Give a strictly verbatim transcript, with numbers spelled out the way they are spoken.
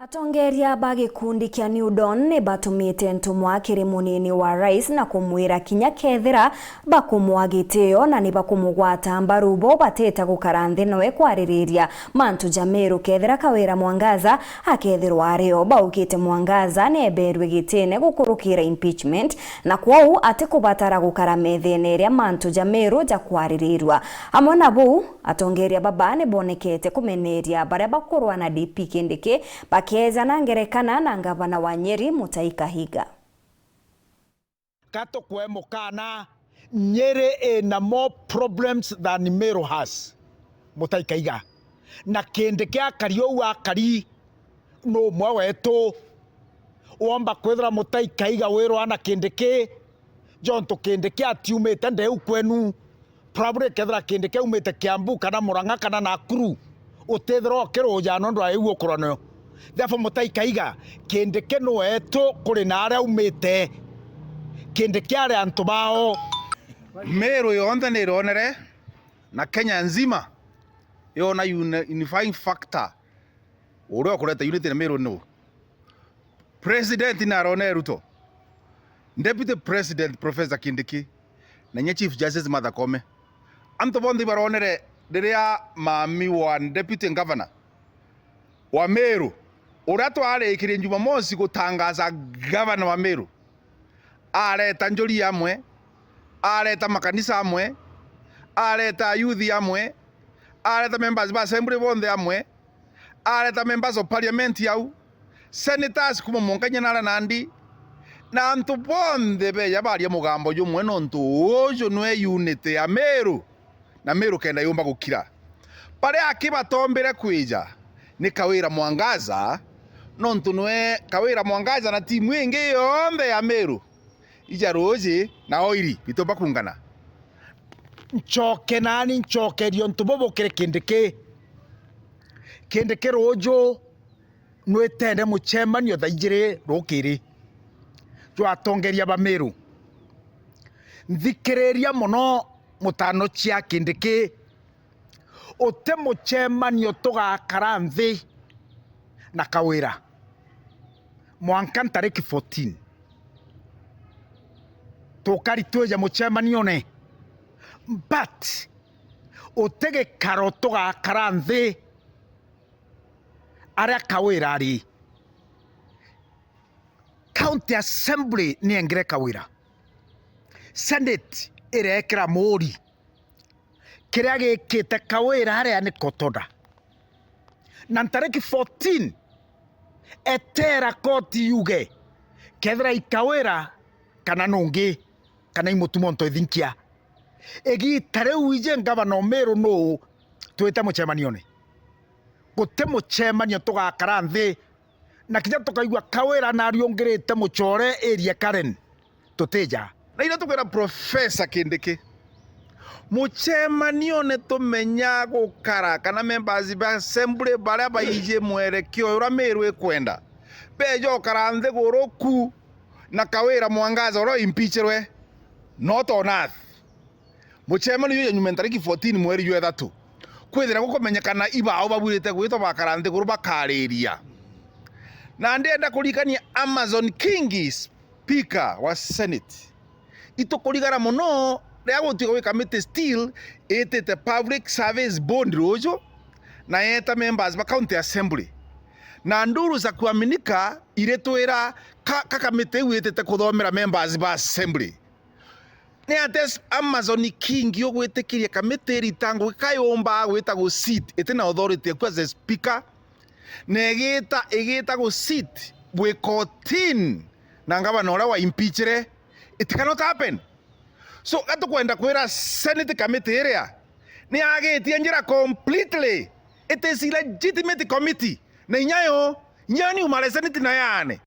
Atongeria ba gikundi kia New Dawn ni batumite ntumwa kiri munini wa rais na kumwira kinya kethira bakumwa gitio na ni bakumugwata mbaru, bo batita gukara nthi noe kwaririria mantu ja Meru kethira Kawira Mwangaza akethirwa ario. Baugite Mwangaza ni eberwe gitine gukurukira impeachment, na kwou atikubatara gukara methene iria mantu ja Meru jakwaririrua. Amwe na buu, atongeria baba ni bonekete kumeneria baria bakurwa na D P Kindiki, bakiejana ngerekana na ngavana wa Nyeri, Mutahi Kahiga. Ka tukwe mukana, Nyeri ina more problems than Meru has, Mutahi Kaiga. Na Kindiki akari uu akari, ni umwe wetu. Womba kwithira Mutahi Kaiga wirwa na Kindiki, jontu Kindiki atiumite ndeu kwenu, probably kethira Kindiki aumite Kiambu kana Murang'a kana Nakuru, utithira ukiruja nondu ya iu ukurwa nayo. Therefore, Mutahi Kaiga, Kindiki ni wetu kuri na aria aumite. Kindiki ari antu bao. Meru yonthe ni ironere, na Kenya nzima yona uni-, unifying factor uria ukureta unity na Meru ni u? President ni arone Ruto, Deputy President Professor Kindiki, na inya Chief Justice Martha Koome. Antu bonthe ibaronere riria mami wa Deputy Governor wa Meru, uria twarikirie Jumamosi gutangaza Governor wa Meru, areta njuri amwe, areta makanisa amwe, areta ayuthi amwe, areta members ba assembly bonthe amwe, areta members of parliament au, senators kuma Mwanka inya naria Nandi, na antu bonthe beja baria mugambo jumwe, nontu uju nwe unity ya Meru, na Meru kenda yumba gukira. Baria aki batombire kwija ni Kawira Mwangaza, nontu nwe Kawira Mwangaza na timu ingi yonthe ya Meru ija ruuji na oiri bitumba kungana. Ncoke nani ncokerie untu bubu kiri Kindiki. Kindiki ruuju nwitene mucemanio thaa ijiri rukiri jwa atongeria ba Meru. Nthikiriria mono, mutanochia Kindiki. Uti mucemanio tugakara nthi na Kawira mwanka ntariki fourteen. Tukari twije mucemanione, but uti gikaro tugakara nthi aria Kawira ari. County Assembly ni engire Kawira. Senate irekira muuri. Kiria gikite Kawira aria ni kotoda. Na ntariki fourteen, etera koti yuge kethira i Kawira kana nungi, kana i Mutuma Ntwethinkia. Igita riu iji ngavana o Meru nuu twite mucemanione? Guti mucemanio tugakara nthi na kinya tukaigua Kawira nariungirite mucore area Karen, tutija. Na ina tukwira Professor Kindiki, mucemanione tumenya gukara kana members ba assembly baria baiji mwerekio uria Meru ikwenda, beja ukara nthiguru ku na Kawira Mwangaza uria impeachirwe, not on earth. Mucemanio juu ja nyuma ntariki fourteen mweri jwa ithatu, kwithira gukumenyekana ibao babwirite gwitwa bakara nthiguru bakariria. Na ndienda kurikania Amazon Kingi, Speaker wa Senate, itukurigara mono riria gutuika gwi committee still itite Public Service Board ruju na yeta members ba County Assembly. Na nduru za kuaminika iritwira ka, ka committee iu itite kuthomera members ba Assembly. Ni atia Amazon Kingi ugwitikiria kamiti irita ngugi kayumba gwita gu sit iti na authority eku as a speaker, na igita, igita gu sit bwi kotini na ngavana uria wa impeachire? It cannot happen. So, gatukwenda kwira Senate committee iria ni yagitie njira completely. It is illegitimate committee. Na inyayo, inyayo ni umare Senate na yaane.